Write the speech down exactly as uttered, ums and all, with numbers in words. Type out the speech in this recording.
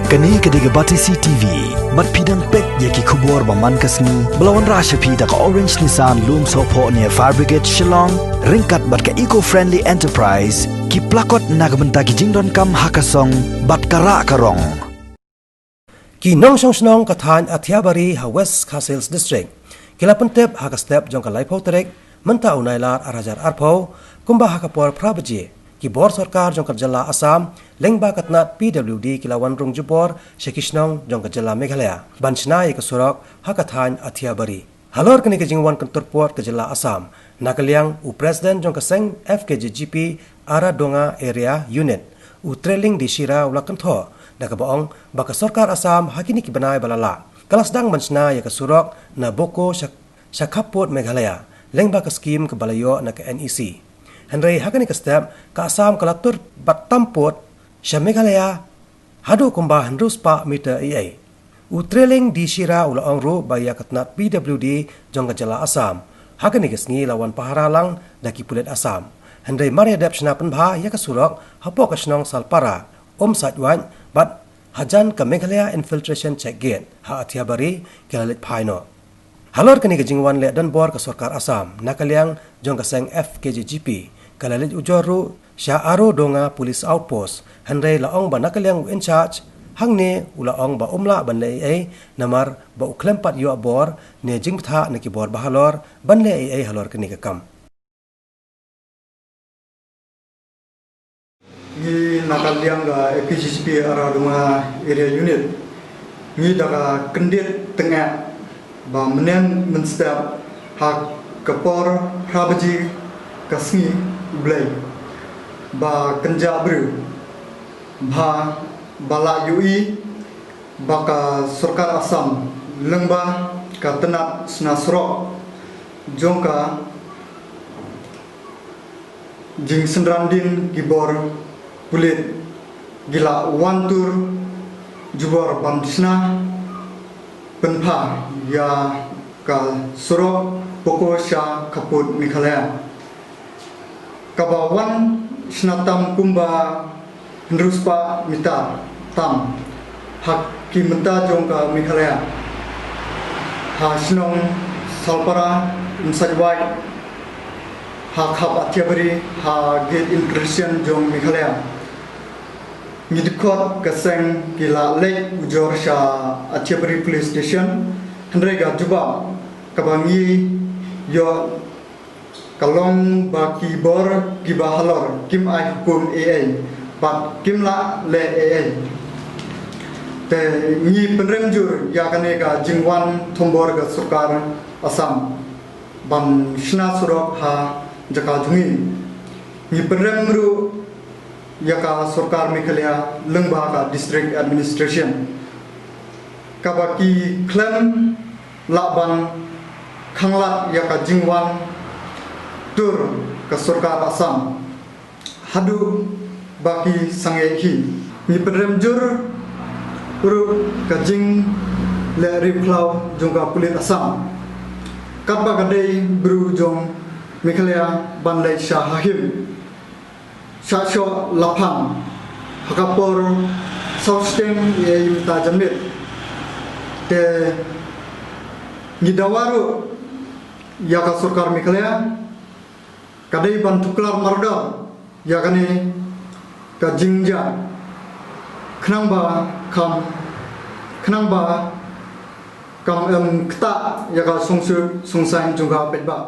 Kane ka dei ka Batesi T V. Bad phi dang peit ïa ki khubor ba man ka sngi ba la wanrah sha phi da ka Orange Nissan Lumsohphoh near Fire Brigade Shillong, ryngkat bad ka Eco Friendly Enterprise, ki plakot na ka bynta ki jingdonkam ha ka song bad ka rah ka rong. Ki nongshong shnong ka thaiñ Athiabari ha West Khasi Hills District ki la pyntip ha ka step jong ka laiphew tarik mynta u Nailar ar hajar arphew, kumba ha ka por phra baje, ki bor sorkar jong ka jylla Assam lyngba ka tnat P W D ki la wan rung jubor sha ki shnong jong ka jylla Meghalaya ban shna ïa ka surok ha ka thaiñ Athiabari. Halor kane ka jingwan kyntur pud ka jylla Assam, na ka liang u President jong ka seng F K J G P Aradonga Area Unit, u Treling D Shira u la kynthoh da kaba ong ba ka sorkar Assam ha kine ki bnai ba la lah ka la sdang ban shna ïa ka surok na Boko sha, sha khappud Meghalaya lyngba ka skim kaba la ïoh na ka N E C. Hynrei ha kane ka step ka Assam ka la tur bad tam pud sha Meghalaya haduh kumba hynriew spah meter ei ei. U Treling D Shira u la ong ruh ba ïa ka tnat P W D jong ka jylla Assam ha kane ka sngi la wan pahara lang da ki pulit Assam. Hynrei mar ïa dep shna pynbha ïa ka surok hapoh ka shnong Salpara, Umsajwat bad hajan ka Meghalaya Infiltration Check Gate ha Athiabari ki la leit phai noh. Halor kane ka jingwan leh donbor ka sorkar Assam, na ka liang jong ka seng F K J G P ka la leit ujor ruh sha Aradonga Police Outpost, hynrei la ong ba na ka liang u in charge hangne u la ong ba um lah ban leh ei ei namar ba u khlem pat ïoh bor ne jingbthah na ki bor bahalor ban leh ei ei halor kane ka kam. Ngi na ka liang ka F K J G P Aradonga Area Unit, ngi da ka kyndit tyngeh ba mynhynnin mynstep ha ka por phra baje ka sngi U Blei ba kynjah briew ba, ba la ïohi ba ka sorkar Assam lyngba ka tnat shna surok jong ka jingsynran dien ki bor pulit ki la wan tur jubor ban shna pynbha ïa ka surok Boko sha khappud Meghalaya, kaba wan shna tam kumba hynriew spah meter tam ha ki mynta jong ka Meghalaya, ha shnong Salpara, Umsajwat, ha khap Athiabari, ha gate Infiltration jong Meghalaya. Ngi dkhot ka seng ki la leit ujor sha Athiabari Police Station, hynrei ka jubab kaba ngi ïoh ka long ba ki bor kiba halor kim ai hukum ei ei bad kim lah leh ei ei. Te ngi pynrem jur ïa kane ka jingwan thombor ka sorkar Assam ban shna surok ha jaka jong ngi. Ngi pynrem ruh ïa ka sorkar Meghalaya lyngba ka District Administration, kaba ki khlem lah ban khanglad ïa ka jingwan tur ka sorkar Assam haduh ba ki sangeh hi. Ngi pynrem jur ruh ka jingleh riewkhlaw jong ka pulit Assam, katba ka dei briew jong Meghalaya ban leit sha ha him shah shoh laphang ha ka por saw shiteng ïa i mynta janmiet. Te ngi dawa ruh ïa ka sorkar Meghalaya ka dei ban tuklar mardor ïa kane ka jingjia, khnang ba kam, khnang ba kam em ktah ïa ka songsuk songsaiñ jong ka paidbah.